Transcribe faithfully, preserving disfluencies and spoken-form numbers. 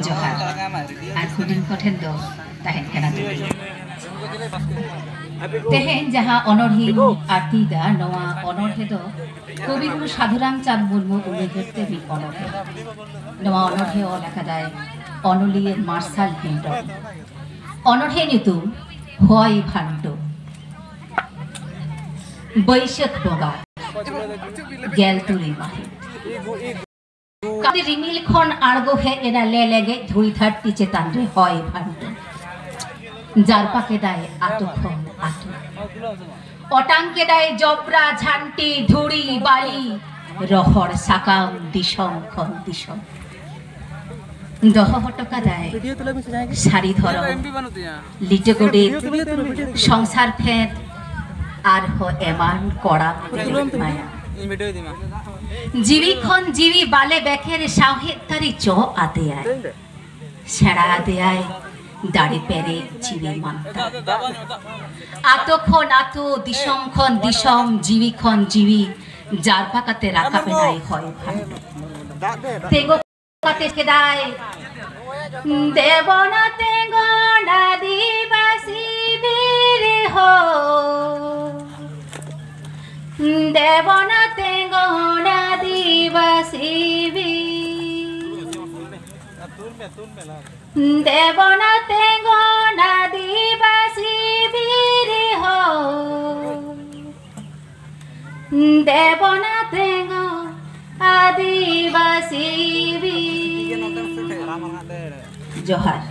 ᱡᱚᱦᱟᱨ᱾ ᱟᱨ ᱦᱩᱰᱤᱧ ᱠᱚᱴᱷᱮᱱ ᱫᱚ ᱛᱟᱦᱮᱱ ᱠᱟᱱᱟ ᱫᱩᱞᱟᱹᱲ᱾ ᱛᱮᱦᱮᱧ ᱡᱟᱦᱟᱸ ᱚᱱᱚᱬᱦᱮᱧ ᱟᱹᱲᱛᱤᱭᱮᱫᱟ, ᱱᱚᱣᱟ ᱚᱱᱚᱬᱦᱮ ᱫᱚ ᱠᱚᱵᱤᱜᱩᱨᱩ ᱥᱟᱫᱷᱩ ᱨᱟᱢᱪᱟᱸᱫᱽ ᱢᱩᱨᱢᱩ ᱩᱭᱦᱟᱹᱨ ᱛᱮ ᱢᱤᱫ ᱚᱱᱚᱬᱦᱮ᱾ ᱱᱚᱣᱟ ᱚᱱᱚᱬᱦᱮ ᱚᱞ ᱟᱠᱟᱫᱟᱭ ᱚᱱᱚᱞᱤᱭᱟᱹ ᱢᱟᱨᱥᱟᱞ ᱦᱮᱢᱵᱽᱨᱚᱢ᱾ ᱚᱱᱚᱬᱦᱮ ᱧᱩᱛᱩᱢ ᱦᱚᱭ ᱵᱷᱟᱱᱴᱳ᱾ ᱵᱟᱹᱭᱥᱟᱹᱠᱷ ᱵᱚᱸᱜᱟ, ᱜᱮᱞ ᱛᱩᱨᱩᱭ ᱢᱟᱹᱦᱤᱛ᱾ ᱠᱟᱹᱢᱤ ᱨᱤᱢᱤᱞ ᱠᱷᱚᱱ ᱟᱬᱜᱚ ᱦᱮᱡ ᱮᱱᱟ ᱞᱮ ᱞᱮᱸᱜᱮᱡ ᱫᱷᱩᱲᱤ ᱫᱷᱟᱹᱨᱛᱤ ᱪᱮᱛᱟᱱ ᱨᱮ ᱦᱚᱭ ᱵᱷᱟᱱᱴᱳ᱾ ᱡᱟᱨᱯᱟ ᱠᱮᱫᱟᱭ ᱟᱛᱳ ᱠᱷᱚᱱ ᱟᱛᱳ᱾ ᱚᱴᱟᱝ ᱠᱮᱫᱟᱭ ᱡᱚᱵᱽᱨᱟ, ᱡᱷᱟᱱᱴᱤ, ᱫᱷᱩᱲᱤ, ᱵᱟᱹᱞᱤ, ᱨᱚᱦᱚᱲ ᱥᱟᱠᱟᱢ ᱫᱤᱥᱚᱢ ᱠᱷᱚᱱ ᱫᱤᱥᱚᱢ᱾ ᱫᱚᱦᱚ ᱦᱚᱴᱚ ᱠᱟᱫᱟᱭ ᱥᱟᱹᱨᱤ ᱫᱷᱚᱨᱚᱢ, ᱞᱤᱴᱟᱹ ᱜᱚᱰᱮᱛ, ᱥᱚᱝᱥᱟᱨ ᱯᱷᱮᱸᱫᱽ, ᱟᱨᱦᱚᱸ ᱮᱢᱟᱱ ᱠᱚᱲᱟ ᱢᱟᱭᱟ᱾ ᱡᱤᱣᱤ ᱠᱷᱚᱱ ᱡᱤᱣᱤ ᱵᱟᱞᱮ ᱵᱮᱠᱮᱨ ᱥᱟᱶᱦᱮᱫ ᱛᱟᱹᱨᱤ ᱡᱚ ᱟᱫᱮᱭᱟᱭ᱾ ᱥᱮᱬᱟ ᱟᱫᱮᱭᱟᱭ ᱫᱟᱲᱮ ᱯᱮᱨᱮᱡ ᱡᱤᱣᱤ ᱢᱟᱱᱛᱟᱨ᱾ ᱟᱛᱳ ᱠᱷᱚᱱ ᱟᱛᱳ, ᱫᱤᱥᱚᱢ ᱠᱷᱚᱱ ᱫᱤᱥᱚᱢ, ᱡᱤᱣᱤ ᱠᱷᱚᱱ ᱡᱤᱣᱤ ᱡᱟᱨᱯᱟ ᱠᱟᱛᱮ ᱨᱟᱠᱟᱵ ᱮᱱᱟᱭ ᱦᱚᱭ ᱵᱷᱟᱱᱴᱳ᱾ ᱛᱮᱸᱜᱳ ᱠᱟᱛᱮ ᱠᱮᱫᱟᱭ, ᱫᱮᱵᱚᱱᱟ ᱛᱮᱸᱜᱳᱱ ᱟᱹᱫᱤᱵᱟᱹᱥᱤ ᱵᱤᱨ ᱦᱚ᱾ ᱫᱮᱵᱚᱱᱟ ᱛᱮᱸᱜᱳᱱ ᱟᱹᱫᱤᱵᱟᱹᱥᱤ ᱵᱤᱨ᱾ ᱫᱮᱵᱚᱱᱟ ᱛᱮᱸᱜᱳᱱ ᱟᱹᱫᱤᱵᱟᱹᱥᱤ ᱵᱤᱨ ᱦᱚ᱾ ᱫᱮᱵᱚᱱᱟ ᱛᱮᱸᱜᱳᱱ ᱟᱹᱫᱤᱵᱟᱹᱥᱤ ᱵᱤᱨ᱾ ᱡᱚᱦᱟᱨ᱾